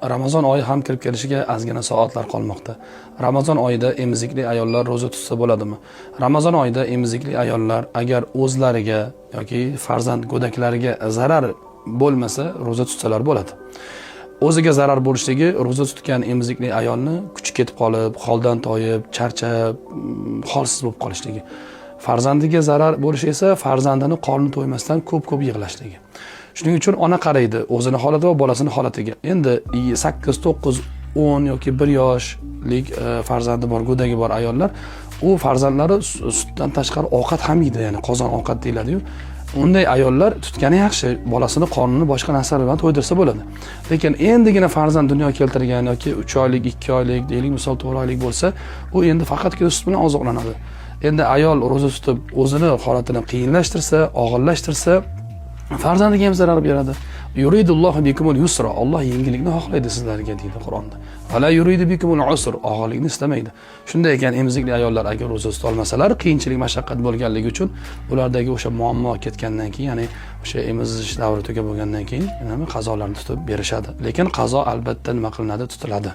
Ramazon oyi ham kirib kelishiga ozgina soatlar qolmoqda. Ramazon oyida emizikli ayollar ro'za tutsa bo'ladimi? Ramazon oyida emizikli ayollar agar o'zlariga yoki farzand go'daklariga zarar bo'lmasa, ro'za tutsalar bo'ladi. O'ziga zarar bo'lishligi ro'za tutgan emizikli ayolni kuchi ketib qolib, holdan toyib, charchab, holsiz bo'lib qolishligi. Farzandiga zarar bo'lishi esa farzandini qorni to'ymasdan ko'p-ko'p yig'lashligi. Shuning uchun ona qaraydi o'zini holati va bolasini holatiga. Endi 8, 9, 10 yoki 1 yoshlik farzandi bor, go'dagi bor ayollar u farzandlari sutdan tashqari ovqat ham yeydi, ya'ni qozon ovqat deyiladi-yu. Unday ayollar tutgani yaxshi, bolasini qornini boshqa narsalar bilan to'ydirsa bo'ladi. Lekin endigina farzand dunyoga keltirgan yoki 3 oylik, 2 oylik, deylik, misol 4 oylik bo'lsa, u endi faqatgina sut bilan oziqlanadi. Endi ayol ro'za tutib o'zini holatini qiyinlashtirsa, og'irlashtirsa, farzandiga ham zarar beradi. Yuridullohu bikumul yusra. Alloh yengillikni xohlaydi sizlarga deydi Qur'onda. Va la yuridu bikumul usr. Og'irlikni istamaydi. Shunday ekan, emizikli ayollar agar ro'za tuta olmasalar, qiyinchilik, mashaqqat bo'lganligi uchun ulardagi o'sha muammo ketgandan keyin, ya'ni o'sha emizish davri tugab bo'lgandan keyin nima qazolarni tutib berishadi. Lekin qazo albatta nima qilinadi? Tutiladi.